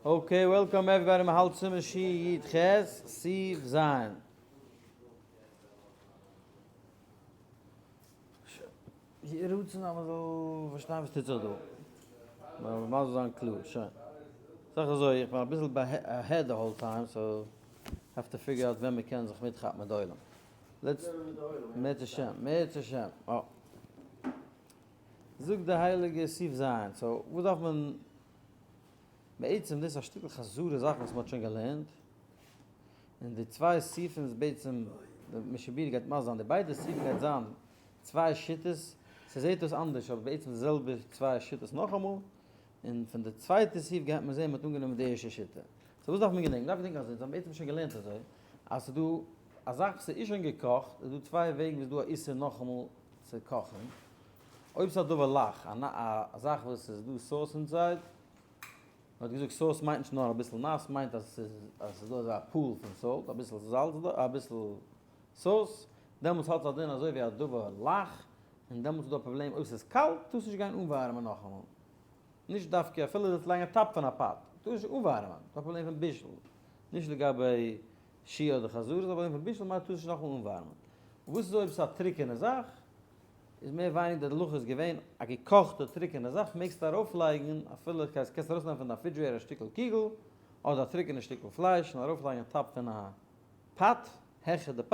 Okay, welcome everybody, מ'האלט סימן שי"ח, סעיף ז'. יהי רצון אז מ'זאל פארשטיין וואס טוט זיך דא. מ'זאל זיין קלאר, שוין. זאך אזוי, איך בין אביסל ahead the whole time, so have to figure out ווען מ'קען זיך מיטכאפן מיט די עולם. Let's, מערצעשעם, מערצעשעם, אה. זאגט די הייליגע סעיף ז', so וואס דארף מען, בעצם דאס איז א שטיקל חזרה זאכן וואס מען האט שוין געלערנט, און די צוויי סעיפים איז בעצם, די משנה ברורה גייט מסביר זיין, די ביידע סעיפים גייט זיין צוויי שיטות, ס'זעט אויס אנדערש אבער בעצם די זעלבע צוויי שיטות נאכאמאל, און פון די צווייטע סעיף גייט מען זען מען האט אנגענומען די ערשטע שיטה. So וואס דארף מען געדענקען? מען דארף געדענקען אזוי, אונז האבן בעצם שוין געלערנט אזוי, אז ס'איז דא א זאך וואס איז שוין געקאכט, איז דא צוויי וועגן ווי ס'איז דא א איסור נאכאמאל צו קאכן, אויב ס'איז א דבר לח, א זאך וואס איז דא sauce inside, מ'האט געזאגט sauce מיינט נישט נאר אביסל נאס, מיינט אז ס'איז דא אזא pool פון salt, אביסל זאלץ דא, אביסל sauce, דעמאלטס האט עס א דין אזוי ווי א דבר לח, און דעמאלטס איז דא א פראבלעם אויב ס'איז קאלט טארסט נישט גיין אנווארעמען נאכאמאל, נישט דווקא אפילו זאלסט לייגן א טאפ פון א pot, טארסט נישט אנווארעמען, ס'איז א פראבלעם פון בישול, נישט לגבי שהייה אדער חזרה, ס'איז א פראבלעם פון בישול, ממילא טארסט נישט נאכאמאל אנווארעמען. וואס איז אויב ס'איז א טרוקענע זאך? איז מער ווייניגער די הלכה איז געווען א געקאכטע טרוקענע זאך מעגסטו ארויפלייגן אפילו קענסט קענסט ארויסנעמען פון דיין refrigerator א שטיקל קוגל אדער א טרוקענע שטיקל פלייש און ארויפלייגן א טאפ פון א pot העכער די pot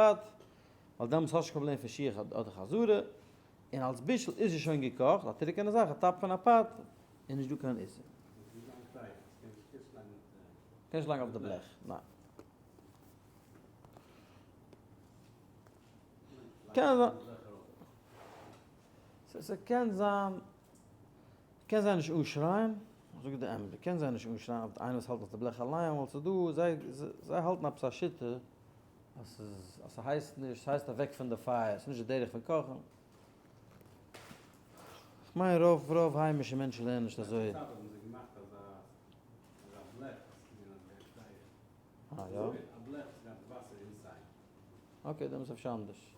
ווייל דעמאלטס האסטו נישט קיין פראבלעם פון שהייה אדער חזרה און אלס בישול איז עס שוין געקאכט א טרוקענע זאך א טאפ פון א pot איז נישט דא קיין איסור. קענסט נישט לייגן אויף די בלעך, ניין. קען זיין, ס'קען זיין, קען זיי נישט אנשרייען, איך זאג די אמת, קען זיי נישט אנשרייען אויף איינער וואס האלט נאך די בלעך אליין, ווייל ס'איז דא, זיי זיי האלטן עפעס א שיטה אז ס'איז, אז ס'הייסט נישט, ס'הייסט אוועק פון די פייער, ס'איז נישט די דרך פון קאכן. כ'מיין רוב רוב היימישע מענטשן לערנען נישט אזוי. אה יא? Okay, דעמאלטס אפשר אנדערש.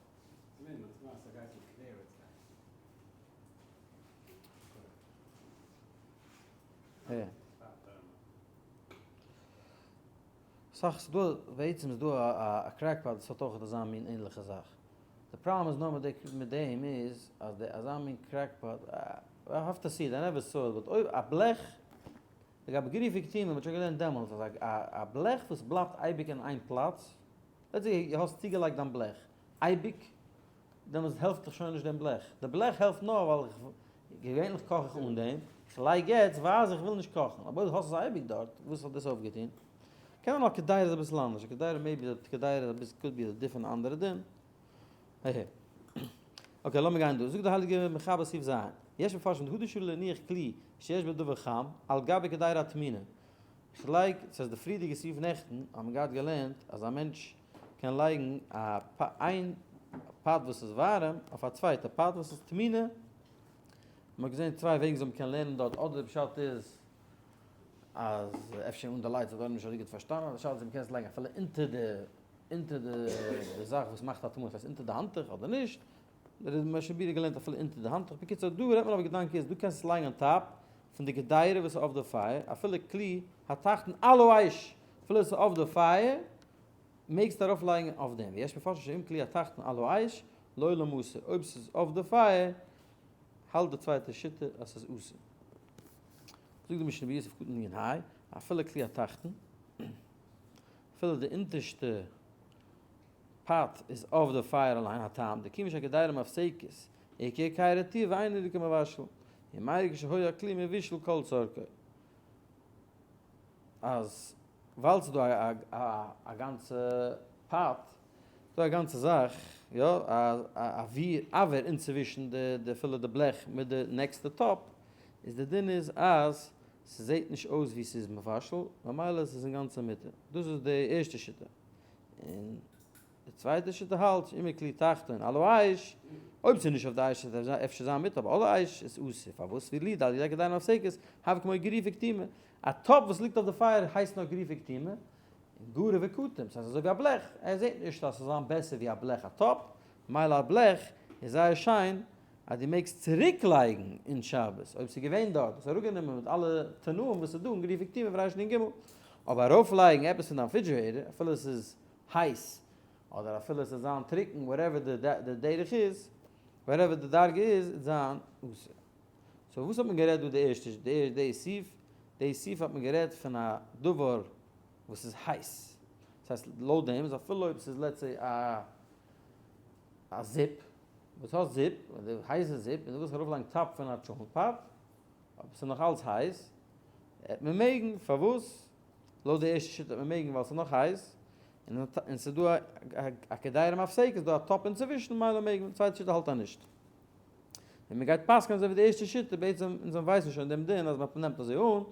סאך ס'דא, בעצם איז דא א crock pot וואס האט אויך אזא מין ענליכע זאך. די פראבלעם איז נאר מיט דעם איז אז די אזא מין crock pot, I have to see it, I never saw it, but אויב א בלעך, לגבי גריפי קטינים האט שוין געלערנט דעמאלטס אז א בלעך וואס בלייבט אייביג אין איין פלאץ, let's say דו האסט צוגעלייגט דיין בלעך אייביג, דעמאלטס העלפט דיך שוין נישט דעם בלעך, די בלעך העלפט נאר ווייל איך, געווענליך קאך איך אן דעם, איך לייג יעצט ווייל איך וויל נישט קאכן, אבער אויב האסט עס אייביג דארט, וואס האט דאס אויפגעטון? קען זיין א קדירה איז אביסל אנדערש, א קדירה maybe די קדירה איז אביסל could be א different אנדערע דין. Okay לאמיר גיין דא, זאגט די הייליגע מחבר סעיף ז', יש מפרשים דהא דשרי להניח כלי שיש בו דבר חם על גבי קדירה הטמונה, איך לייג, ס'הייסט די פריערדיגע סעיף נעכטן האט מען געהאט געלערנט אז א מענטש קען לייגן א איין pot וואס איז ווארעם אויף א צווייטע pot וואס איז טמונה, מען האט געזען צוויי וועגן וויאזוי מען קען לערנען דארט, אדער די פשט איז אז אפשר אן די lights האט ער נישט אזוי גוט פארשטאנען, די שאלה איז צו מען קען עס לייגן אפילו אונטער די אונטער די זאך וואס מאכט א טומאה, ס'הייסט אונטער די האנטוך אדער נישט, דער משנה ברורה געלערנט אפילו אונטער די האנטוך, בקיצור דא רעדט מען אויף געדאנק איז דו קענסט עס לייגן on top פון די קדירה וואס איז אויף די פייער, אפילו כלי התחתון על האש, אפילו עס איז אויף די פייער מעגסטו ארויף לייגן אויף דעם, ויש מפרשים שאם כלי התחתון על האש לעולם אסור, אויב ס'איז אויף די פייער האלט די צווייטע שיטה אז ס'איז אסור. זאגט די משנה ברורה סעיף קטן נ ה, אפילו כלי התחתון. אפילו די אונטערשטע pot איז אויף די פייער אליין, הטעם, דכיון שהקדירה מפסקת, עיקר קיירי טיב ואינו נראה כמבשל, ומראה כשהיה הכלי מבושל כל צורכו. אז ווייל ס'איז דא א גאנצע pot, דא א גאנצע זאך, יא, א אויר אינצווישן די אפילו די בלעך מיט די נעקסטע טאפ, איז די דין איז אז ס'זעהט נישט אויס ווי ס'איז מבשל, ממילא ס'איז אינגאנצן מותר. דאס איז די ערשטע שיטה. און די צווייטע שיטה האלט, שאם הכלי תחתון על האש, אויב ס'איז נישט אויף די אש וועט אפשר זיין מותר, אבער על האש איז אסור. פארוואס? וויל על ידי קדירה מפסקת, הוי כמו גרופה וקטומה. א טאפ וואס ליגט אויף די פייער הייסט נאר גרופה וקטומה, און גרוף וקטום, ס'הייסט אזוי ווי א בלעך. ער זעהט נישט אז ס'זאל זיין בעסער ווי א בלעך א טאפ, ממילא א בלעך איז זייער שיין. אז דו מעגסט צוריק לייגן אין שבת אויב ס'איז געווען דארט, האסט אראפגענומען מיט אלע תנאים וואס איז דא אין גרופה קטומה וריש נ ג, אבער ארויפלייגן עפעס פון דיין refrigerator אפילו עס איז הייס אדער אפילו עס זאל זיין טרוקן whatever די דרך איז, whatever די דרגה איז, וועט זיין אסור. so וואס האט מען גערעדט דא די ערשטע די סעיף? די סעיף האט מען גערעדט פון א דבר וואס איז הייס. דאס הייסט לויט דעם איז אפילו אויב ס'איז let's say א א זופ, וואס האסט זופ, די הייסע זופ, און דו ווילסט ארויף לייגן טאפ פון א טשולנט פאט, אבער ס'איז נאך אלץ הייס, העט מען מעגן, פארוואס? לויט די ערשטע שיטה העט מען מעגן ווייל ס'איז נאך הייס, און ס'איז דא א קדירה מפסקת, איז דא א טאפ אינצווישן, ממילא מעג מען, צווייטע שיטה האלט אז נישט. און מען גייט פסק'ענען אזוי ווי די ערשטע שיטה, בעצם אונז ווייסן שוין דעם דין אז מען נעמט אזוי אן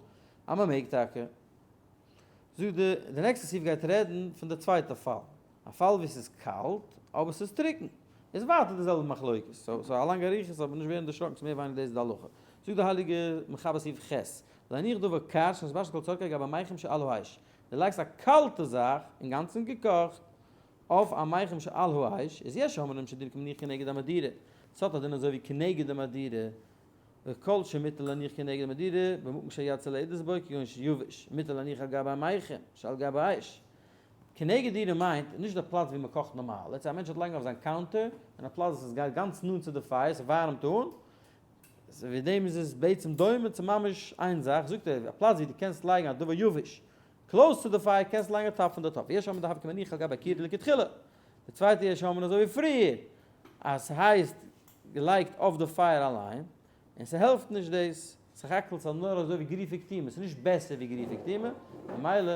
אז מען מעג טאקע. זאגט די די נעקסטע סעיף גייט רעדן פון די צווייטע פאל, א פאל ווי ס'איז קאלט אבער ס'איז טרוקן, איז ווייטער די זעלבע מחלוקת, so ס'איז א לאנגע אריכות אבער נישט ווערן דערשראקן ס'איז מער ווייניגער דאס איז די הלכה. זאגט די הייליגע מחבר סעיף ח', להניח דבר קר שנתבשל כל צרכו גבי מיחם שעל האש, דו לייגסט א קאלטע זאך, אינגאנצן געקאכט, אויף א מיחם שעל האש, איז יש אומרים שדין כמניח כנגד המדורה, ס'האט א דין אזוי ווי כנגד המדורה, וכל שמותר להניח כנגד המדורה, במקום שהיד צולדת בו, כגון שיבש, מותר להניח על גבי המיחם, שעל גבי האש. כנגד דירה מיינט נישט די פלאץ ווי מ'קאכט נארמאל, let's say א מענטש האט לייגן אויף זיין counter, אין א פלאץ וואס עס גייט גאנץ נאנט צו די פייער, ס'ווארעמט אן, ווי דעם איז עס בעצם דומה צו ממש איין זאך, זאגט ער, א פלאץ ווי דו קענסט לייגן א דבר יבש, close צו די פייער קענסט לייגן א טאפ פון די טאפ, יש אומרים דהוי כמניח על גבי הכירה לכתחילה, די צווייטע יש אומרים אזוי ווי פריער, אז ס'הייסט געלייגט אויף די פייער אליין, און ס'העלפט נישט דאס, סך הכל ס'איז נאר אזוי ווי גרופה קטומה, ס'איז נישט בעסער ווי גרופה קטומה, ממילא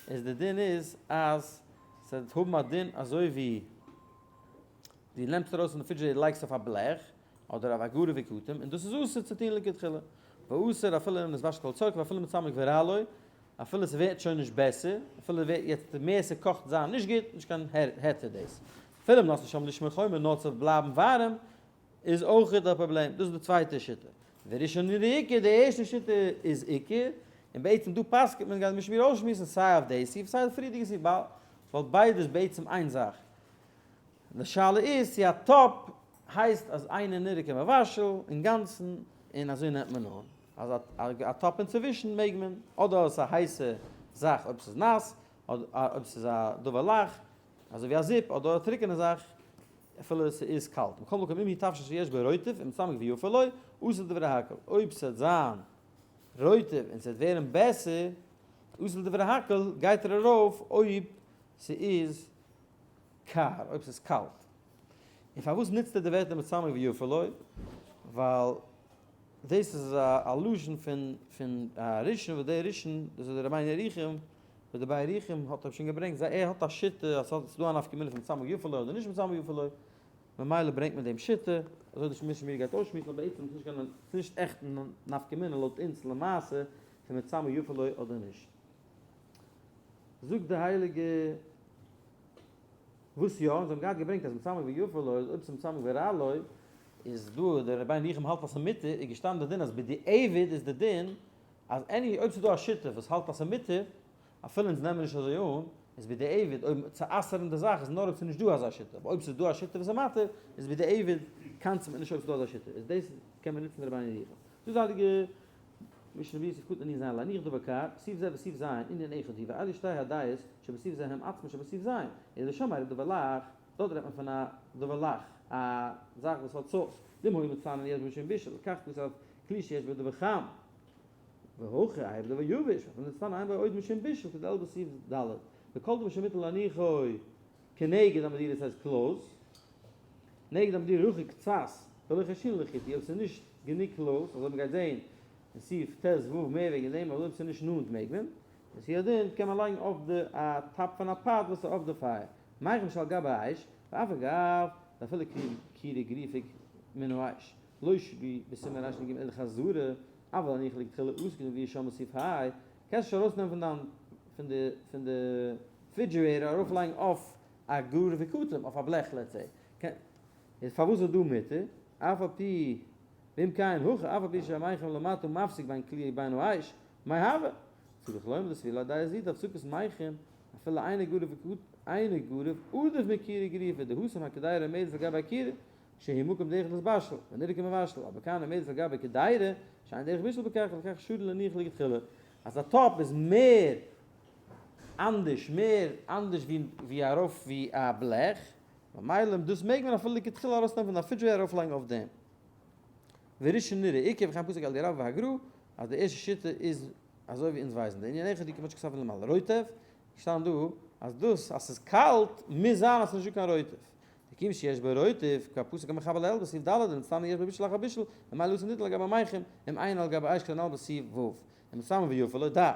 איז די דין איז אז ס'וועט האבן א דין אזוי ווי דו נעמסט ארויס פון די refrigerator לייגסט אויף א בלעך, אדער אויף א גרוף וקטום, און דאס איז אסור צו טון לכתחילה, ואסור אפילו אם נתבשל כל צרכו ואפילו מצמק ורע לו, אפילו ס'ווערט שוין נישט בעסער, אפילו ווערט יעצט מער ס'קאכט זיין נישט גוט, נישט קיין היתר דאס. אפילו אם נתנו שם לשמור חומו נאר צו בלייבן ווארעם, איז אויכעט א פראבלעם. דאס איז די צווייטע שיטה. וראשונה נראה עיקר, די ערשטע שיטה איז עיקר, און בעצם דא פסק'נט מען, גייט מען שוין אויסשמועסן סיי אויף די סעיף סיי אויף די פריערדיגע סעיף, ווייל ביידע איז בעצם איין זאך. די שאלה איז צו א טאפ הייסט אז אינו נראה כמבשל אינגאנצן, און אזוי נעמט מען אן אז א טאפ אינצווישן מעג מען, אדער עס איז א הייסע זאך אויב ס'איז נאס, אדער אויב ס'איז א דבר לח, אזוי ווי א זופ, אדער א טרוקענע זאך אפילו ס'איז קאלט. מכל מקום אם הוא תבשיל שיש בו רוטב ומצמק ויפה לו, אסור לדברי הכל. אויב ס'וועט זיין רוטב און ס'וועט ווערן בעסער, אסור לדברי הכל, גייט ער ארויף אויב ס'איז קר, אויב ס'איז קאלט. און פארוואס נוצט ער די ווערטער מצמק ויפה לו? ווייל דאס איז א לשון פון פון א ראשון וואס דער ראשון, דאס איז דער רבינו ירוחם, וואס דער רבינו ירוחם האט שוין געברענגט, זיי ער האט א שיטה אז ס'איז דא א נפקא מינה פון מצמק ויפה לו אדער נישט מצמק ויפה לו, ממילא ברענגט מען דעם שיטה, אזוי די משנה ברורה גייט אויסשמועסן, אבער בעצם איז נישט קיין, ס'איז נישט עכט נפקא מינה לויט אונז למעשה פון מצמק ויפה לו אדער נישט. זאגט די הייליגע. וואס יא, זיי האבן געהאט געברענגט אז מצמק ויפה לו איז אויב ס'איז מצמק ורע לו, איז דא דער רבינו ירוחם האלט אז ס'איז מותר, איז געשטאנען די דין אז בדיעבד איז די דין אז any אויב ס'איז דא א שיטה וואס האלט אז ס'איז מותר, אפילו אונז נעמען נישט אזוי אן, איז בדיעבד אויב צו אסר'ן די זאך איז נאר אויב ס'איז נישט דא אזא שיטה, אבער אויב ס'איז דא א שיטה וואס איז מתיר, איז בדיעבד קנס'ט מען נישט אויב ס'איז דא אזא שיטה, איז דאס קען מען נוצן רבינו ירוחם. דאס איז הייליגע משנה ברורה סעיף קטן נ ז להניח דבר קר, סעיף זה וסעיף ז, ענין אחד הוא, ואלו שתי הדעות שבסעיף זה הם עצמן שבסעיף ז, איז לשם הרי דבר לח, דארט רעדט מען פון א דבר לח, א זאך וואס האט סאוס, דאם היו מצנן יש בו משום בישול, כך כתב כלי שיש בו דבר חם, והכא עי' בדבר יבש, ואפילו נצטנן אין בו עוד משום בישול כדלהלן בסעיף ד', וכל דבר שמותר להניחו כנגד המדידה ס'הייסט close, נגד המדורה רחוק קצת, ולא חיישינן לחיתוך, אויב ס'איז נישט גענוג close, אזוי מ'גייט זעהן אין סעיף ט ו מער וועגן דעם, אבער אויב ס'איז נישט נאנט מעג מען, איז הוא הדין קען מען לייגן אויף די א טאפ פון א pot וואס איז אויף די פייער, מיחם שעל גבי האש, ואף על גב דאפילו כירה גרופה מן האש, לא שנו בסימן רנ ג אלא חזרה, אבל להניח לכתחילה אסור כדמבואר שם בסעיף ה, קענסט נישט ארויסנעמען פון דיין פון די פון די refrigerator ארויפלייגן אויף א גרוף וקטום אויף א בלעך let's say, איז פארוואס איז דא מותר, אף על פי ואם כן הכא אף על פי שהמיחם למטה מפסיק בין כלי ובין האש, מאי הוה? צריך לומר דסבירא ליה דעה זו דהפסקת מיחם אפילו אינו גרוף אינו גרוף עדיף מכירה גרופה דהתם הקדירה עומדת על גבי הכירה. שהיא מקום דרך להתבשל, ונראה כמבשל, אבער כאן עומדת על גבי קדירה, שאין דרך בישול בכך, ולכך שרי להניח לכתחילה. אז א טאפ איז מער אנדערש, מער אנדערש ווי ארויף ווי א בלעך, ממילא דאס מעג מען אפילו לכתחילה ארויסנעמען פון די refrigerator ארויפלייגן אויף דעם. וראשון נראה עיקר וכן פסק אלי' רבה והגר"א אז די ערשטע שיטה איז אזוי ווי אונז ווייסן די ענין אחד הוא כמו שכתבנו למעלה רוטב, געשטאנען דא אז דאס אז ס'איז קאלט מוז זיין אז ס'איז נישטא קיין רוטב. דכיון שיש בו רוטב, כבר פסק המחבר לעיל בסעיף ד' ומצטמא יש בו בישול אחר בישול, ממילא אסור ליטול על גבי מיחם, אם אין על גבי אש כנ"ל בסעיף ו'. ומצטמא ויפה לו ד.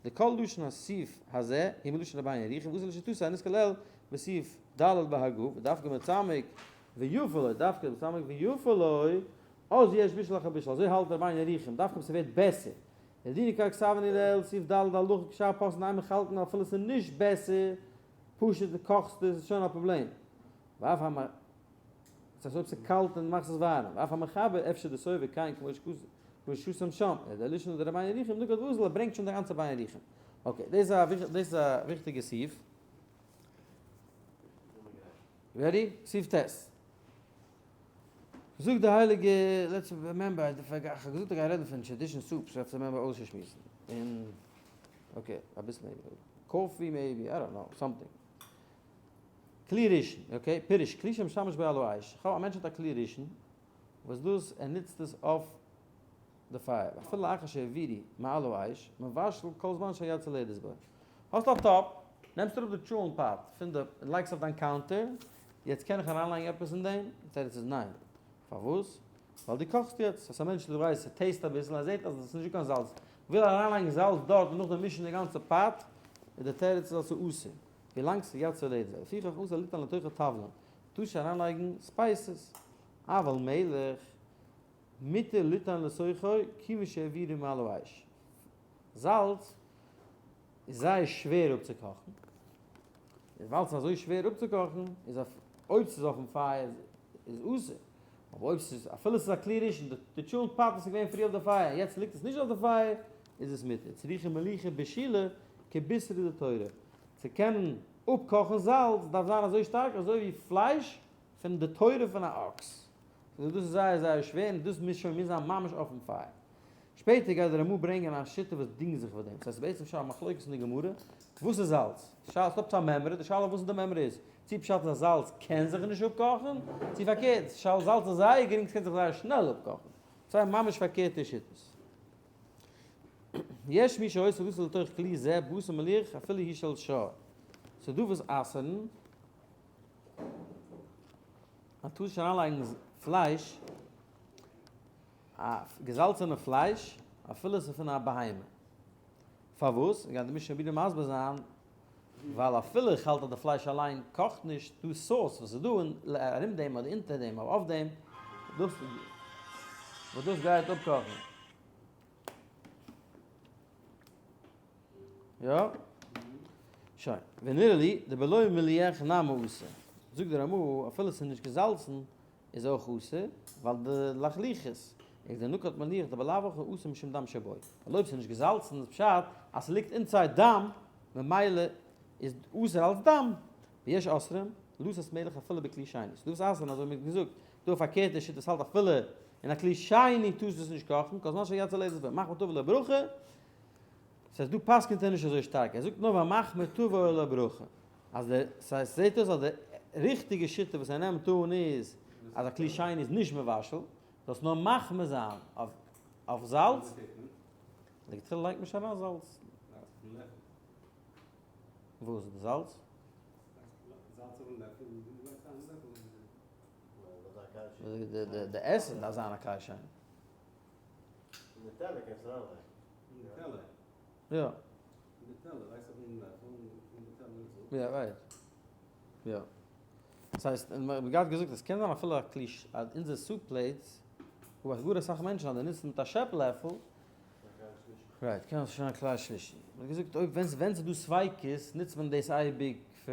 דכל לשון הסעיף הזה הוא מלשון רבינו ירוחם ואסור לשיטתו הנזכר לעיל בסעיף ד' בהגה, ודווקא מצמק ויפה לו, דווקא מצמק ויפה לו, אז יש בישול אחר בישול, אזוי האלט רבינו ירוחם, דווקא אויב ס'ווערט בעסער. לדינא כבר כתבנו לעיל סעיף ד' הלכה כשאר פוסקים דאין מחלקין אפילו ס'איז נישט בעסער, פשוט דו קאכסט עס איז שוין א פראבלעם. ואף המ. ס'הייסט אויב ס'איז קאלט און דו מאכסט עס ווארעם. ואף המחבר אפשר דסובר כן כמו ששם שם. אלא דער לישנא דרבינו ירוחם נקט ואזיל ער ברענגט שוין די גאנצע רבינו ירוחם. okay דאס איז א וויכטיגע סעיף. ready? סעיף ט'. זאגט די הייליגע let's remember, איך האב געזאגט איך גיי רעדן פון tradition soups, let's remember אויסצושמועסן. און okay, אביסל maybe. coffee maybe, I don't know, something. כלי ראשון, okay, פירוש, כלי שמשמש בו על האש. כ'האב א מענטש האט א כלי ראשון, וואס דאס ער נוצט עס אויף די פייער, ואפילו לאחר שהעבירו מעל האש, מבשל כל זמן שהיד צולדת בו. האסט א טאפ, נעמסט אראפ די טשולנט pot פון די, און לייגסט אויף דיין counter, יעצט קען איך אריינלייגן עפעס אין דעם? די תירוץ איז ניין. פארוואס? ווייל דו קאכסט יעצט, אז א מענטש דו ווייסט ס' taste אביסל, ער זעט אז עס איז נישטא קיין זאלץ, וויל ער אריינלייגן זאלץ דארט און נאכדעם מישן די גאנצע pot, איז די תירוץ איז אז ס'איז אסור, ווילאנג ס'איז יד צולדת, לפיכך אסור ליתן לתוכה תבלין, טארסט נישט אריינלייגן spices, אבל מלח מותר ליתן לתוכו כיוון שהעבירו מעל האש. זאלץ איז זייער שווער אפצוקאכן, און ווייל ס'איז אזוי שווער אפצוקאכן איז אויב ס'איז אויפן פייער איז אסור, אבער אויב ס'איז אפילו ס'איז א כלי ראשון, די טשולנט pot וואס איז געווען פריער אויף די פייער און יעצט ליגט עס נישט אויף די פייער איז עס מותר. צריכה מליחה בישולא כבישרא דתורא, צו קענען אפקאכן זאלץ דארף זיין אזוי שטארק אזוי ווי פלייש פון די תורא פון א אקס. סאו דאס איז זייער זייער שווער און דאס מוז שוין מוז זיין ממש אויפן פייער. שפעטער גייט דער רמ"א ברענגען א שיטה וואס דינגט זיך פאר דעם. ס'הייסט בעצם שוין א מחלוקת אין די גמרא, וואס איז זאלץ? די שאלה איז אפ צו א מימרא, די שאלה וואס די מימרא איז. צו פשט איז אז זאלץ קען זיך נישט אפקאכן, צו פארקערט, זאלץ איז זייער גרינג ס'קען זיך זייער שנעל אפקאכן. צוויי ממש פארקערטע שיטות. יש מי שאוסר ליתן לתוך כלי זה בשר מליח אפילו הוא של שור. ס'דא וואס אסר'ן. מען טאר נישט אריינלייגן פלייש, א געזאלצענע פלייש, אפילו עס איז פון א בהמה. פארוואס? גייט די משנה ברורה מסביר זיין, ווייל אפילו איך האלט אז די פלייש אליין קאכט נישט, דא sauce וואס איז דא ארום דעם אדער אונטער דעם אדער אויף דעם, דאס וואס דאס גייט אפקאכן. יא? שוין. ונראה לי דבלא מליח נמי אסור. זאגט דער רמ"א, אפילו ס'איז נישט געזאלצן איז אויך אסור, ווייל די לחלוחית איז דנקט מליח דבלאו הכי אסור משום דם שבו. ווייל אויב ס'איז נישט געזאלצן איז פשט אז ס'ליגט inside דם, ממילא איז אסור אלס דם. ויש אוסרים, לתת מלח אפילו בכלי שני. ס'דא וואס אסר'ן אזוי ווי מ'האט געזאגט, דא א פארקערטע שיטה וואס האלט אפילו אין א כלי שני טארסטו עס נישט קאכן, כל זמן שהיד צולדת בו, מחמיר תבוא עליו ברכה, ס'הייסט דא פסק'נט ער נישט אזוי שטארק, ער זאגט נאר והמחמיר תבוא עליו ברכה, אז דער, ס'הייסט זעהט אויס אז די ריכטיגע שיטה וואס ער נעמט אן איז אז א כלי שני איז נישט מבשל, זאלסט נאר מחמיר זיין אויף זאלץ, לכתחילה לייגט מען נישט אריין זאלץ. וואס די זאלץ? די עסן דארף זיין א כלי שני. אין די טעלער קענסטו אריינלייגן. אין די טעלער? יא. אין די טעלער, לייגסט אויף דעם לעפל און אין די טעלער איז אויך. יא right. יא. דאס הייסט, און מ'האט געהאט געזאגט עס קען זיין אפילו א כלי ש, אז אונזער soup plates, וואו גאר אסאך מענטשן אז די נוצן מיט א שעפ לעפל, right, קען זיין שוין א כלי שלישי. מ'האט געזאגט אויב ווען ווען ס'איז דא ספיקות נוצט מען דאס אייביג פאר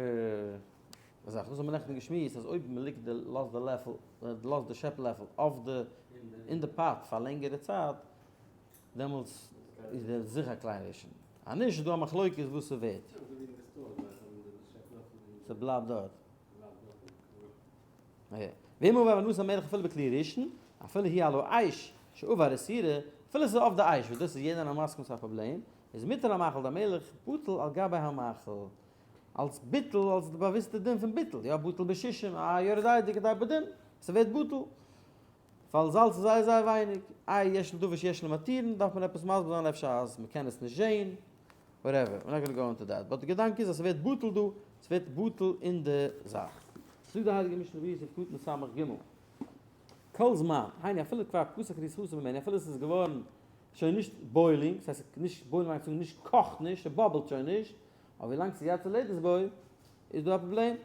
זאכן. דאס האבן מיר נעכטן געשמועסט אז אויב מ'ליגט די לאזט די לעפל לאזט די שעפ לעפל אויף די אין די pot פאר לענגערע צייט דעמאלטס איז דער זיכער א כלי ראשון. אז נישט איז דא א מחלוקת וואס ס'ווערט. ס'בלייבט דארט. ואם עבר ונתן מלח אפילו בכלי ראשון, אפילו הוא על האש שעבר איסורא, אפילו ס'איז אויף די אש, וואס דאס איז יעדער איינער מסכים ס'איז א פראבלעם, איז מותר המאכל דהמלח בטל על גבי המאכל, אלס ביטול, אלס די באוויסטע דין פון ביטול, יא בטל בשישים, א יורה דעה'דיגע type דין, ס'ווערט בטל, ווייל זאלץ איז זייער זייער ווייניג, איי יש לדבר שיש למתירין, דארף מען עפעס מסביר זיין אפשר אז מ'קען עס נישט זעהן, whatever, we're not gonna go into that, but די געדאנק איז אז ס'ווערט בטל דא, ס'ווערט בטל אין די זאך. זאגט די הייליגע משנה ברורה סעיף קטן סמך ג', כל זמן, היינו אפילו כבר פסק רתיחתו ממנו, אפילו עס איז געווארן שוין נישט boiling, ס'הייסט נישט boiling מיינט צו זאגן נישט קאכט נישט, ס' bubble ט שוין נישט, אבער ווילאנג ס'איז יד צולדת בו, איז דא א פראבלעם.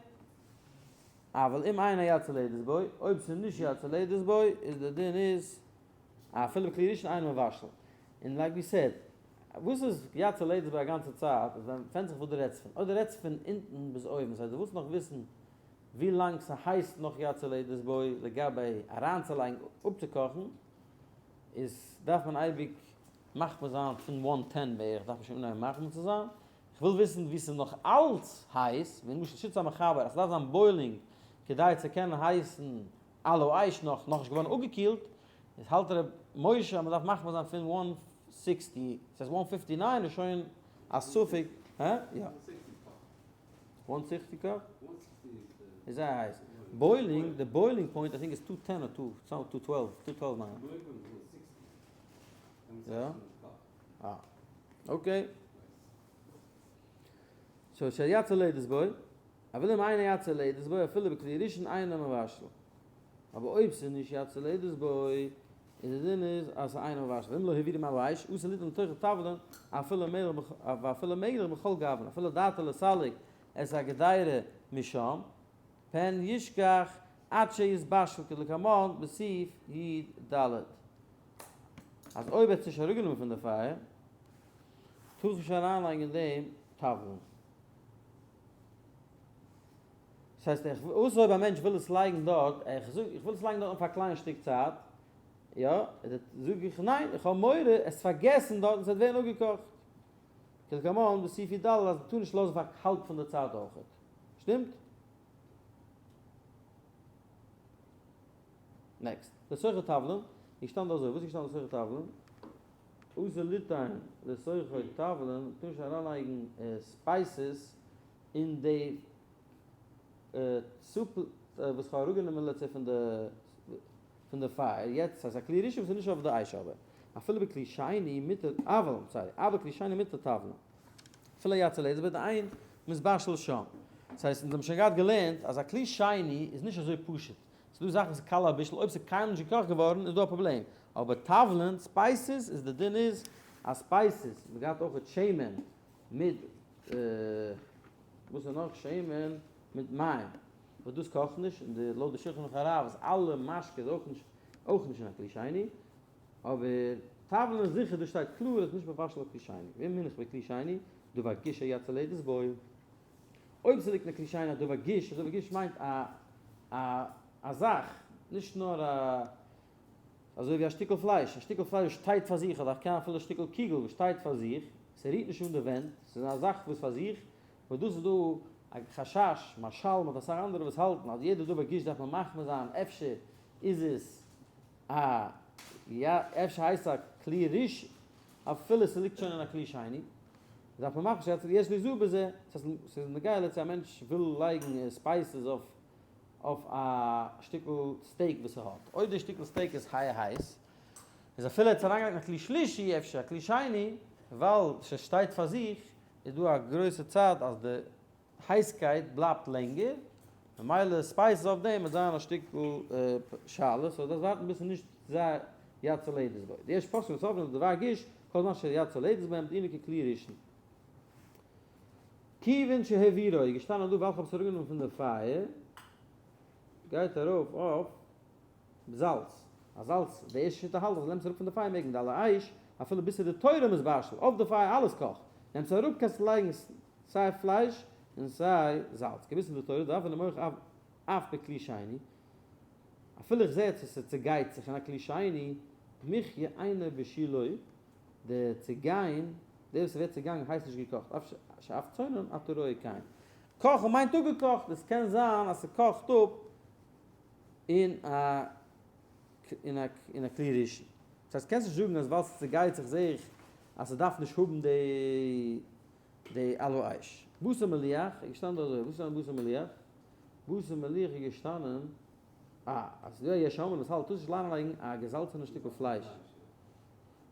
אבל אם אינה יד צולדת בו, אויב ס'איז נישט יד צולדת בו, איז די דין איז אפילו בכלי ראשון אינו מבשל. און like we said, וואס איז יד צולדת בו א גאנצע צייט, איז ווען ווענדט זיך וואס דו רעדסט פון. אויב דו רעדסט פון אונטן ביז אויבן, ס'הייסט דו ווילסט נאך וויסן ווי לאנג ס'הייסט נאך יד צולדת בו לגבי אריינצולייגן אפצוקאכן, איז דארף מען אייביג מחמיר זיין פון one ten בערך דארף מען שוין אנהייבן מחמיר צו זיין, כ'וויל וויסן ווי ס'איז נאך אלץ הייס, ווי למשל שיטת המחבר אז ס'דארף זיין boiling כדי צו קענען הייסן על האש נאך נאכנישט געווארן אפגעקילט, איז האלט ר' משה אז מ'דארף מחמיר זיין פון one sixty, ס'הייסט one fifty nine איז שוין א ספק, הא? יא. one sixty קאך? איז זייער הייס. boiling, די boiling point I think איז two ten אר two two twelve, two twelve מיין איך. יא? אה. okay. so שהיד צולדת בו, אבל אם אינה יד צולדת בו אפילו בכלי ראשון אינו מבשל. אבער אויב ס'איז נישט יד צולדת בו, איז די דין איז אז ס'איז אינו מבשל. ואם לא העבירו מעל האש, אסור ליתן לתוכו תבלין, אפילו מלח ואפילו מלח בכל גוון, אפילו דעתו לסלק את הקדירה משם, פן ישכח עד שיתבשל כדלקמן בסעיף י ד. אז אויב ער האט עס נישט אראפגענומען פון די פייער, טאר איך נישט אריינלייגן אין דעם תבלין. דאס הייסט, איך, וואס אויב א מענטש וויל עס לייגן דארט, איך זאג, איך וויל עס לייגן דארט פאר א קליין שטיק צייט, יא, זאג איך ניין, איך האב מורא עס פארגעסן דארט און עס וועט ווערן אפגעקאכט. כדלקמן בסעיף י ד אז מ'טאר נישט לאזן פאר האלב פון די צייט אויכעט. שטימט? next. לתוכו תבלין, איז געשטאנען דא אזוי, וואס איז געשטאנען לתוכו תבלין? אסור ליתן לתוכו תבלין, מ'טאר נישט אריינלייגן spices אין די סופ וואס כ'האב אראפגענומען let's say פון די פון די פייער, יעצט ס'איז א כלי ראשון וואס איז נישט אויף די אש אבער אפילו בכלי שני מותר, אבל, sorry, אבל כלי שני מותר תבלין. אפילו יד צולדת בו דאין מתבשל שם. דאס הייסט אונז האבן שוין געהאט געלערנט אז א כלי שני איז נישט אזוי פשוט. ס'איז דא זאכן וואס איז קל הבישול, אויב ס'איז קיינמאל נישט געקאכט געווארן איז דא א פראבלעם. אבער תבלין, spices, איז די דין איז אז spices, מ'האט געהאט אויכעט שמן מיט וואס איז נאך שמן מיט מים, וואס דאס קאכט נישט, און די לויט די שולחן ערוך הרב איז אלע משקה איז אויך נישט אויך נישט אין א כלי שני, אבער תבלין איז זיכער דאס שטייט קלאר אז נישט מבשל א כלי שני, ואם הונח בכלי שני דבר גוש היד צולדת בו, אויב ס'ליגט אין א כלי שני א דבר גוש, א דבר גוש מיינט א א א זאך, נישט נאר א אזוי ווי א שטיקל פלייש, א שטיקל פלייש וואס שטייט פאר זיך, אדער קען אפילו א שטיקל קוגל וואס שטייט פאר זיך, ס'רירט נישט אן די ווענט, ס'איז א זאך וואס פאר זיך, וואס דאס איז דא א חשש, מהרש"ל מיט אסאך אנדערע וואס האלטן אז יעדע דבר גוש דארף מען מחמיר זיין, אפשר איז עס א יא, אפשר הייסט עס א כלי ראשון אפילו ס'ליגט שוין אין א כלי שני, דארף מען מאכן שאצל יש ליזהר בזה, ס'איז נוגע let's say א מענטש וויל לייגן spices אויף אויף א שטיקל steak וואס ער האט, אויב די שטיקל steak איז זייער הייס, איז אפילו ער האט עס אריינגעלייגט אין א כלי שלישי אפשר א כלי שני, ווייל ס'שטייט פאר זיך, איז דא א גרויסע צד אז די הייסקייט בלייבט לענגער, ממילא spices אויף דעם וועט זיין א שטיקל שאלה, so דארפסט ווארטן ביז ס'איז נישט זייער יד צולדת בו. די ערשטע פוסקים וואס האבן אז דבר גוש, כל זמן שיד צולדת בו דינו ככלי ראשון. כיוון שהעבירו איז געשטאנען דא ווייל כ'האב עס אראפגענומען פון די פייער, גייט ארויף אויף זאלץ, א זאלץ, די ערשטע שיטה האלט אז נעמסט אראפ פון די פייער מעג מען דער אש, אפילו ביז ס'איז די תורה מתבשל, אויף די פייער אלעס קאכט, נעמסט אראפ קענסטו לייגן סיי פלייש און סיי זאלץ, געוויס אין די תורה דארף מען מח אף בכלי שני, אפילו איך זעה צו ס'צעגייט זיך אין א כלי שני, מחיה אינו בשילו, די צעגיין, דער וואס ס'ווערט צעגאנגען הייסט נישט געקאכט, אף שאף צונן אתה רואה כן. קאכן מיינט אפגעקאכט, עס קען זיין אז ס'קאכט אפ. אין א אין א אין א כלי ראשון. דאס הייסט קענסט נישט זאגן אז ווייל ס'צעגייט זיך זעה איך אז ס'דארף נישט האבן די די על האש. בשר מליח איז געשטאנען אזוי, וואס איז געשטאנען בשר מליח? בשר מליח איז געשטאנען אה, אז ס'איז דא א יש אומרים וואס האלט טארסט נישט אריינלייגן א געזאלצענע שטיקל פלייש.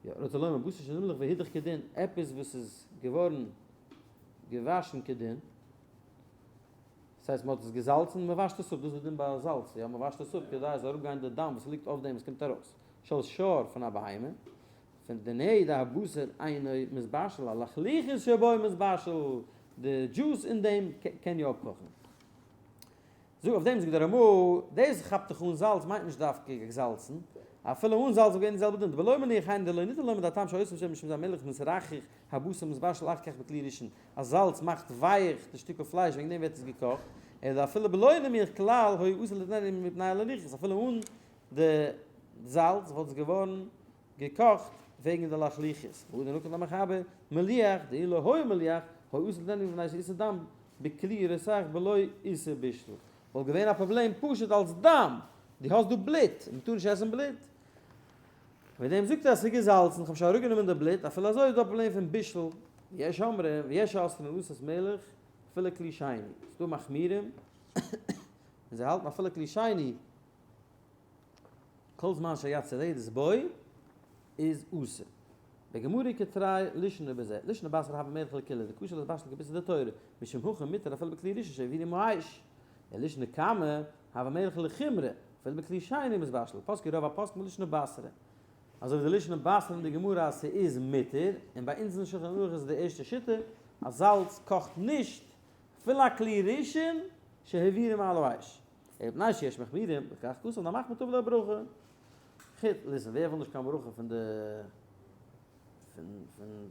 יא, רוצה לומר בשר שנמלך והודח כדין, עפעס וואס איז געווארן געוואשן כדין. דאס הייסט מען האט עס געזאלצן און מען וואשט עס אפ, דאס איז די דין ביי זאלץ, יא מען וואשט עס אפ כדי עס זאל אראפגיין די דם וואס ליגט אויף דעם וואס קומט ארויס, של שור פון א בהמה, פון די נהי דהבשר אינו מתבשל הלחלוחית שבו מתבשל, די דזשוס אין דעם קען יא אפקאכן. זאג אויף דעם זאגט דער רמא, דאס כאפט דיך אן זאלץ מיינט נישט דווקא געזאלצן, אפילו אן זאלץ וואלט געווען די זעלבע דין, דבלא מניח היינו דלא ניתן לומר דהטעם שעושים שם משום זה המלח מתרכך הבשר מתבשל אחר כך בכלי ראשון, אז זאלץ מאכט ווייך די שטיקל פלייש וועגן דעם ווערט עס געקאכט, אלא אפילו בלא נמיך כלל היה אסור ליתננו מפני הלחות, אפילו אן די זאלץ וואלט עס געווארן געקאכט וועגן די לחלוחית, והא דנקט המחבר מליח דאי לא היה מליח היה אסור ליתננו מפני שאיסור דם בכלי רותח בלא איסור בישול, וואלט געווען א פראבלעם פשוט אלס דם, דו האסט דא בלוט און מ'טאר נישט עסן בלוט. וועגן דעם זאגט ער אז ס'איז געזאלצן, כ'האב שוין אראפגענומען די בלוט, אפילו אזוי איז דא א פראבלעם פון בישול, יש אומרים ויש אוסרים לעשות מלח אפילו כלי שני, ס'איז דא מחמירים און זיי האלטן אפילו כלי שני כל זמן שהיד שורדת בו איז אסור. בגמרא כתרי לישנא בזה, לישנא בתרא הוי מלח לקולא, דקשה להתבשל כבשר דתורא, משום הכי מותר אפילו בכלי ראשון שהעבירו מהאש. לישנא קמא הוי מלח לחומרא, אפילו בכלי שני מתבשל, פסקו רוב הפוסקים בלישנא בתרא. אזוי ווי די לישנא בתרא אין די גמרא אז ס'איז מותר, און ביי אונז אין שולחן ערוך איז די ערשטע שיטה אז זאלץ קאכט נישט אפילו א כלי ראשון שהעבירו מעל האש. אלא מפני שיש מחמירים, לכך כתב דהמחמיר תבוא עליו ברכה. חוץ ליסן ווער וויל נישט קיין ברכה פון די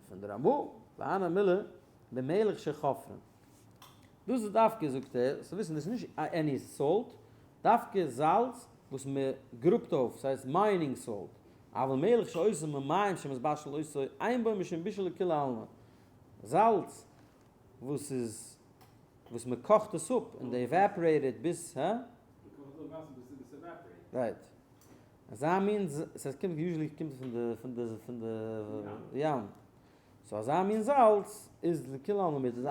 פון די רמא, והני מילי במלח שחופרין. דאס איז דווקא זאגט ער, זאלסט וויסן דאס איז נישט any salt, דווקא זאלץ וואס מען גראבט אויף, ס'הייסט mining salt, אבל מלח שעושים ממים שמתבשל אותו אין בו משום בישול לכולי עלמא, זאלץ וואס איז וואס מען קאכט עס אפ און די evaporated ביז, הא? מען קאכט אפ וואסער ביז עס evaporate. Right. אזא מין, ס'הייסט קומט usually קומט עס פון די פון די פון די ים. so אזא מין זאלץ איז לכולי עלמא מיט די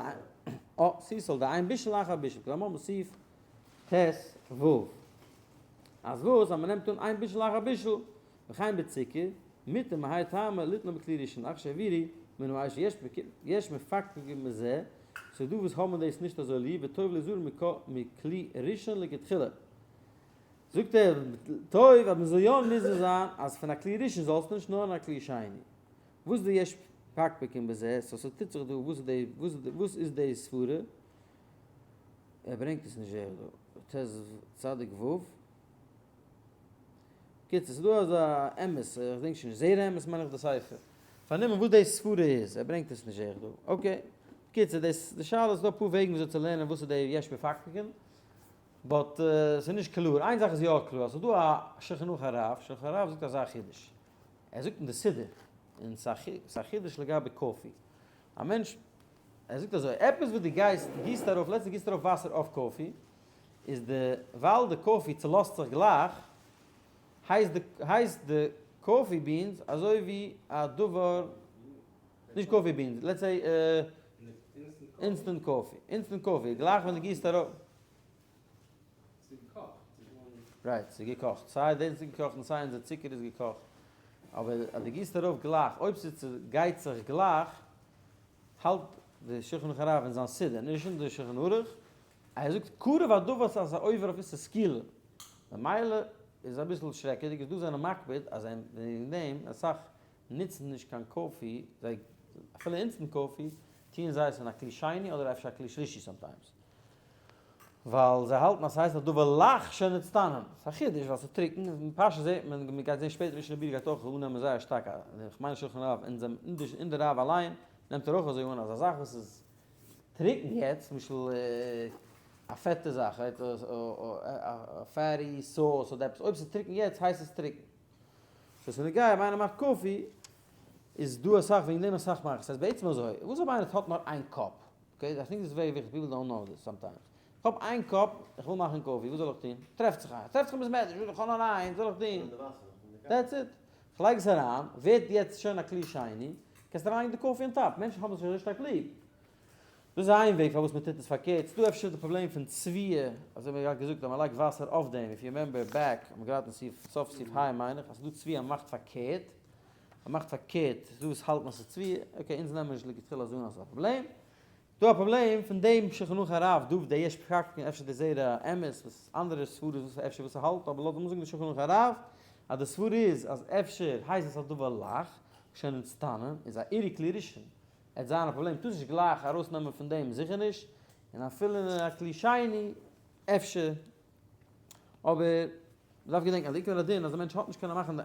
אה, sea salt, דאין בישול אחר בישול, כלומר מוסיף ט ו. אז וואס? אז מ'נעמט אן אין בישול אחר בישול, וכן בצוקר, מותר מהאי טעמא ליתנו בכלי ראשון אחר שהעבירו מן האש יש יש מפקפקים בזה, ס'איז דא וואס האבן דאס נישט אזוי ליב וטוב ליזהר מכלי ראשון לכתחילה. זאגט ער, טוב אז מ'זאל יא נזהר זיין אז פון א כלי ראשון זאלסטו נישט נאר אין א כלי שני. וואס איז די יש מפקפקים בזה? so ס'טוט זיך דא, וואס איז די וואס איז די סברה? ער ברענגט עס נישט זעה איך דא, ט צדיק ו'. קיצור ס'איז דא אזא אמת, איך געדענק שוין נישט, זרע אמת מיין איך די ספר, פארנומען וואס די סברה איז, ער ברענגט עס נישט זעה איך דא, okay. קיצור דאס די שאלה איז דא אפאר וועגן וויאזוי צו לערנען וואס איז די יש מפקפקין, but ס'איז נישט קלאר, איין זאך איז יא קלאר אז ס'איז דא א שולחן ערוך הרב, שולחן הרב זאגט אזא חידוש, ער זאגט אין די סידור, און ס'איז א חידוש לגבי קאפי, א מענטש, ער זאגט אזוי, עפעס וואס דו גייסט, גיסט ארויף, let's say גיסט ארויף וואסער אויף קאפי, איז די, ווייל די קאפי צולאזט זיך גלייך, הייסט די, הייסט די coffee beans אזוי ווי א דבר, נישט coffee beans, let's say instant coffee, instant coffee, גלייך ווען דו גיסט ארויף. ס'איז געקאכט, ס'איז געווארן. Right, ס'איז געקאכט, סיי דאס איז געקאכט און סיי אונזער צוקער איז געקאכט, אבער אז דו גיסט ארויף גלייך, אויב ס'צעגייט זיך גלייך, האלט די שולחן ערוך הרב אין זיין סידור, נישט אין די שולחן ערוך, ער זאגט קרוב הדבר אז ס'איז עובר אויף איסור סקילה, ממילא איז אביסל שרעקעדיג, איז דא זענען מקפיד אז וועגן דעם אסאך נוצן נישט קיין קאפי, זיי אפילו instant coffee טוען זיי עס אין א כלי שני אדער אפשר א כלי שלישי sometimes. ווייל זיי האלטן אז ס'הייסט א דבר לח שנצטנן. ס'איז א חידוש ווייל ס'איז טרוקן, און פשט זעט מען, מ'גייט זען שפעטער משנה ברורה גייט אויך אננעמען זייער שטארק א, כ'מיין שולחן הרב אין זיין אין די רב אליין נעמט ער אויך אזוי אן אז א זאך וואס איז טרוקן יעצט, למשל א פעטע זאך, א fatty sauce אדער עפעס, אויב ס'איז טרוקן יעצט הייסט עס טרוקן. so ס'איז נוגע אויב איינער מאכט קאפי, איז דא אסאך וועגן דעם אסאך מאכן, ס'הייסט בעצם אזוי, וואס אויב איינער האט נאר איין cup? Okay, I think this very וויכטיג, people don't know this sometimes. איך האב איין cup, איך וויל מאכן coffee, וואס זאל איך טון? טרעפט זיך איין, טרעפט זיך אין בית מדרש, איך האב נאר איין, וואס זאל איך טון? That's it. איך לייג עס אריין, ווערט יעצט שוין א כלי שני, קענסט אריינלייגן די coffee on top, מענטשן האבן עס נישט אזוי שטארק ליב. דאס איז איין וועג פארוואס מען טוט עס פארקערט, ס'דא אפשר די פראבלעם פון צביעה, אזוי ווי מ'האט געזאגט אז מען לייגט וואסער אויף דעם, if you remember back, האט מען געהאט אין סעיף, סוף סעיף ה' מיין איך, אז ס'דא צביעה אז מ'מאכט פארקערט, מ'מאכט פארקערט, ס'דא וואס האלטן אז ס'איז צביעה, okay אונז נעמען נישט לכתחילה אזוי אן אז ס'איז א פראבלעם. דא א פראבלעם פון דעם שולחן ערוך הרב דא די יש פקקין אפשר די זרע אמת וואס אנדערע סברות וואס אפשר וואס ס'האלט אבער לויט לאמיר זאגן די שולחן ערוך הרב אז די סברה איז אז אפשר הייסט עס א דבר לח שנצטנן איז א עירוי כלי ראשון עט זיין א פראבלעם טארסט נישט גלייך ארויס נעמען פון דעם זיכער נישט און אפילו אין א כלי שני אפשר אבער מ'דארף געדענקען אז די עיקר הדין אז די מענטש האט נישט קענען מאכן די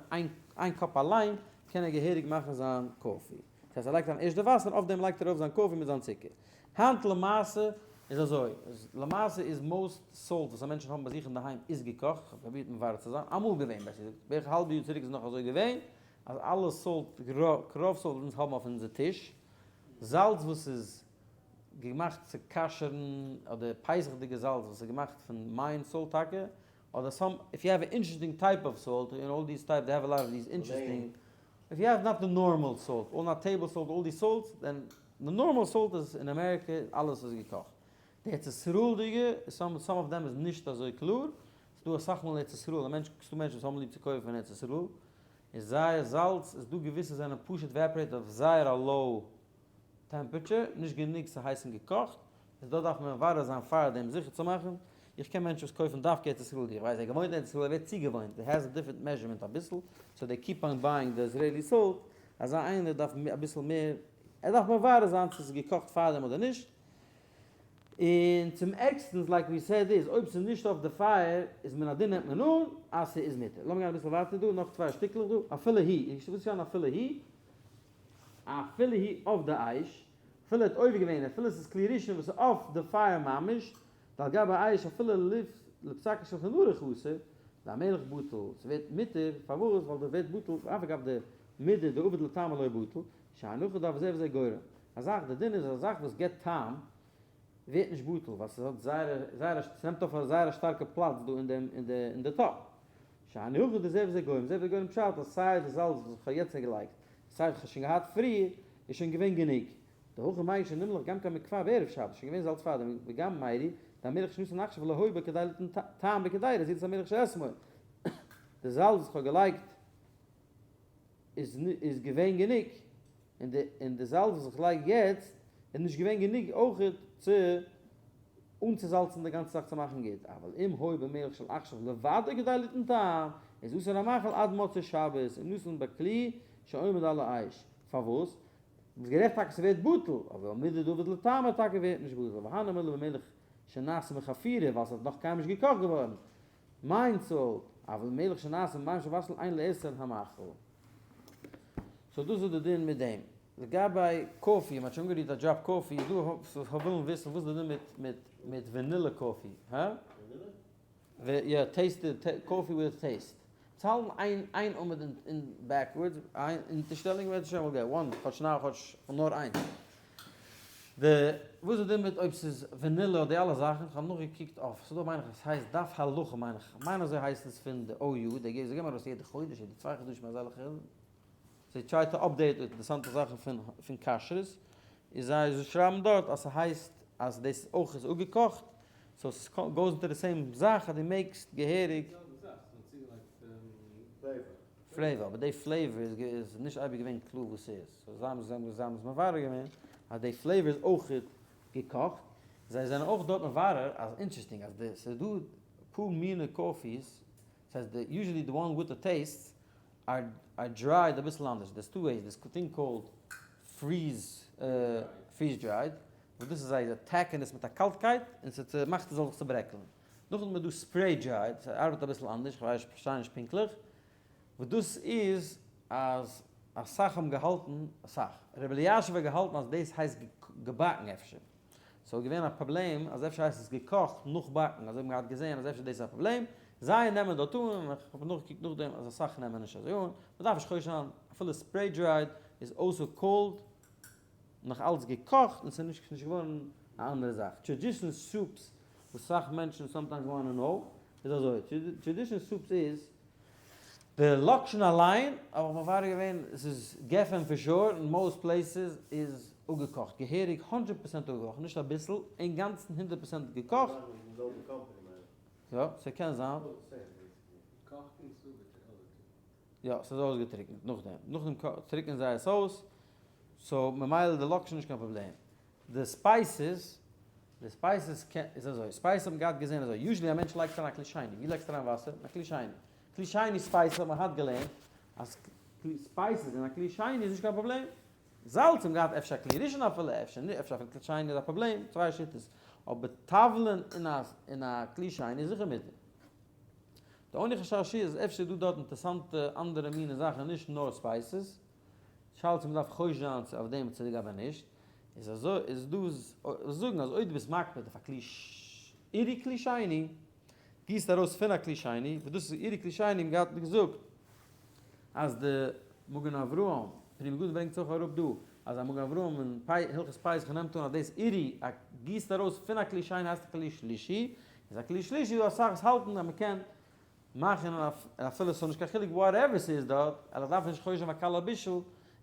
איין cup אליין קען ער געהעריג מאכן זיין coffee. דאס הייסט ער לייגט אריין ערשט די וואסער און אויף דעם לייגט ער ארויף זיין coffee מיט זיין צוקער. היינט למעשה איז אזוי, למעשה איז most salt וואס א מענטשן האבן ביי זיך אינדערהיים איז געקאכט, כ'האב פרובירט מברר צו זיין, אמאל געווען בעסער געזאגט, בערך א האלבע יאר צוריק איז נאך אזוי געווען, אז אלע salt, רוב salt וואס אונז האבן אויף אונזער טיש, זאלץ וואס איז געמאכט צו כשר'ן אדער פסח'דיגע זאלץ וואס איז געמאכט פון mine salt טאקע, אדער some, if you have an interesting type of salt, און all these type, they have a lot of these interesting, if you have not the normal salt, or not table salt, all these salts, then the normal salt איז אין אמעריקע אלעס איז געקאכט. די ארץ ישראל'דיגע, some some of them איז נישט אזוי קלאר, ס'דא אסאך מאל אין ארץ ישראל, א מענטש, ס'דא מענטשן וואס האבן ליב צו קויפן אין ארץ ישראל, איז זייער זאלץ, איז דא געוויסע זענען פשוט evaporated אויף זייער א low temperature, נישט גענוג צו הייסן געקאכט, איז דא דארף מען מברר זיין פאר דעם זיכער צו מאכן, איך קען מענטשן וואס קויפן דווקא ארץ ישראל'דיגע, איך ווייס ער געוואוינט אין ארץ ישראל ער ווערט צוגעוואוינט, it has a different measurement אביסל, so they keep on buying the Israeli salt, אזא איינער דארף אביסל מער, ער דארף מברר זיין צו ס'איז געקאכט פארדעם אדער נישט, און צום ערגסטנס like we said איז אויב ס'איז נישט אויף די פייער איז מן הדין נעמט מען אן אז ס'איז מותר. לאמיר גיין אביסל ווייטער דא, נאך צוויי שטיקלעך דא, אפילו היא, וואס איז שוין אפילו היא? אפילו היא אויף די אש, אפילו האט עובר געווען, אפילו עס איז כלי ראשון וואס איז אויף די פייער ממש, ועל גבי האש אפילו לפסק השולחן ערוך אסור, והמלח בטל, ס'ווערט מותר, פארוואס? ווייל די ווערט בטל, אף על גב דמידי דעביד לטעמא לא בטל, שהנחה דבר זה וזה גורם. א זאך, די דין איז אז א זאך וואס גיבט טעם, ווערט נישט בטל, ווייל ס'האט זייער זייער א, ס'נעמט אויף א זייער א שטארקע פלאץ דא אין דעם אין די אין די טאפ. שהנחה דזה וזה גורם, זה וזה גורם פשט אז סיי די זאלץ וואס איך האב יעצט געלייגט, סיי וואס איך האב שוין געהאט פריער, איז שוין געווען גענוג. דהכא מיירי שנמלך גם כן מכבר בערב שבת, שוין געווען זאלץ פארדעם, וגם מיירי, דהמלח שנתן עכשיו לא היה בו כדי ליתן טעם בקדירה, זילות המלח שאתמול. די זאלץ וואס איך האב געלייגט איז איז געווען גענוג, און די און די זאלץ וואס איך לייג יעצט איז נישט געווען גענוג אויכעט צו אנצוזאלצן די גאנצע זאך צו מאכן גוט, אבל אם היה במלח של עכשיו לבדו כדי ליתן טעם, איז אסור המאכל עד מוצאי שבת, אם נתן בכלי שעומד על האש. פארוואס? ביסט גערעכט טאקע ס'ווערט בטל, אבער מידי דעביד לטעמא טאקע ווערט נישט בטל, והני מילי במלח שנעשה מחפירה ווייל ס'האט נאך קיינמאל נישט געקאכט געווארן, mine salt, אבל מלח שנעשה ממים של אין לאסור המאכל. so דאס איז די דין מיט דעם. לגבי coffee, מ'האט שוין אנגערירט א drop coffee, איז דא וואס ווילן וויסן וואס איז די דין מיט מיט מיט vanilla coffee, הא? יא, tasted, coffee with taste. צו האלטן איין איין עמוד אין backwards, איין אונטערשטעלונג וועט שוין וועל געט one, כאטש נאר כאטש נאר איינס. די וואס איז די דין מיט אויב ס'איז ווענילע אדער די אלע זאכן, כ'האב נאכגעקוקט אויף, ס'דא מיין איך עס הייסט דף הלכה מיין איך, כ'מיין אזוי הייסט עס פון די OU, די זיי געבן ארויס יעדע חודש יעדע צוויי חדשים אזעלכע, זיי try to update אינטערעסאנטע זאכן פון פון כשרות, איז זיי שרייבן דארט אז ס'הייסט אז דאס אויך איז אפגעקאכט, so ס'גאוס אינטו די same זאך אז דו מעגסט געהעריג. flavor, אבער די flavor איז נישט אייביג געווען קלאר וואס ס'איז, so זיי האבן זיי האבן עס מברר געווען אז די flavor איז אויך געקאכט, זיי זענען אויך דארט מברר אז interesting אז די ס'איז דא פאר מינע coffees, ס'הייסט די usually the one with the taste are are dried אביסל אנדערש, there's two ways, there's thing called freeze freeze dried, וואס דאס איז זיי attack ן עס מיט א קאלטקייט און ס'מאכט עס זאל זיך צוברעקלען. נאכדעם איז דא spray dried, ס'ארבעט אביסל אנדערש, כ'ווייס פארשטיי נישט פונקטליך, וואס דאס איז אז אסאך האבן געהאלטן, אסאך, רבי אלישיב האט געהאלטן אז דאס הייסט געבאקן אפשר, ס'וואלט געווען א פראבלעם אז אפשר הייסט עס געקאכט נאך באקן, אזוי האט מען געהאט געזען אז אפשר דאס איז א פראבלעם, זיי נעמען דארט אן, און איך האב נאכגעקוקט נאכדעם אז אסאך נעמען נישט אזוי אן, מ'דארף נישט חושש זיין, אפילו spray dried איז also called נאך אלץ געקאכט און ס'איז נישט געווארן א אנדערע זאך. Traditional soups. וואס סאך מענטשן sometimes wanna know, איז אזוי, tradition soups איז, די לאקשן אליין, האב איך מברר געווען, עס איז גפן for sure, אין most places איז אפגעקאכט, געהעריג 100% אפגעקאכט, נישט אביסל, אינגאנצן 100% געקאכט. יא, ס'קען זיין. יא, ס'איז אויסגעטריקנט נאכדעם. נאכדעם טריקענען זיי עס אויס, so ממילא די לאקשן איז נישט קיין פראבלעם. די spices, די spices איז אזוי, spices האבן געהאט געזען אזוי, usually א מענטש לייגט אריין א כלי שני, ווי לייגסטו אריין וואסער? אין א כלי שני. כלי שני spices האט מען געהאט געלערנט אז spices אין א כלי שני איז נישט קיין פראבלעם. זאלץ האבן געהאט אפשר א כלי ראשון אפילו, אפשר נישט, אפשר אפילו כלי שני איז א פראבלעם, צוויי שיטות. אבער טבל'ן אין א כלי שני איז זיכער מותר. די only חשש איז אפשר איז דא דארט אינטערסאנטע אנדערע מיני זאכן נישט נאר spices. שאלה צו מ'דארף חושש זיין צו אויף דעם צו אבער נישט. איז אזוי איז דא זאגן אז אויב דו ביסט מקפיד אויף א כלי עירוי כלי שני, גיסט ארויס פון א כלי שני, וואס דאס איז עירוי כלי שני, מ'האט געהאט געזאגט אז די מגן אברהם, פרי מגדים ברענגט זיך אויך אראפ דא, אז א מגן אברהם אין הלכות פסח נעמט אן אז דאס עירוי א גיסט ארויס פון א כלי שני הייסט א כלי שלישי, איז א כלי שלישי דא אסאך וואס האלטן אז מ'קען מאכן אפילו ס'איז נישט קיין חילוק whatever ס'איז דארט, אלא דארף נישט חושש זיין פאר קל הבישול,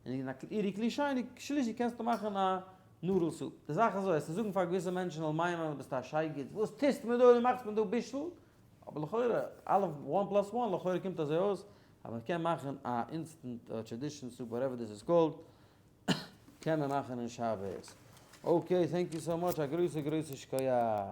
און אין א עירוי כלי שני שלישי קענסטו מאכן א noodle soup. די זאך איז אזוי, עס צו זאגן פאר געוויסע מענטשן זאלן מיינען אז ביסט א שייגעץ, וואס טוסטו מיר דא, דו מאכסט מיר דא בישול, אבער לכאורה, אלע one plus one, לכאורה קומט אזוי אויס, אז מען קען מאכן א instant tradition soup whatever this is called, קען מען מאכן אין שבת. okay, thank you so much, א גרויסע גרויסע שכוח.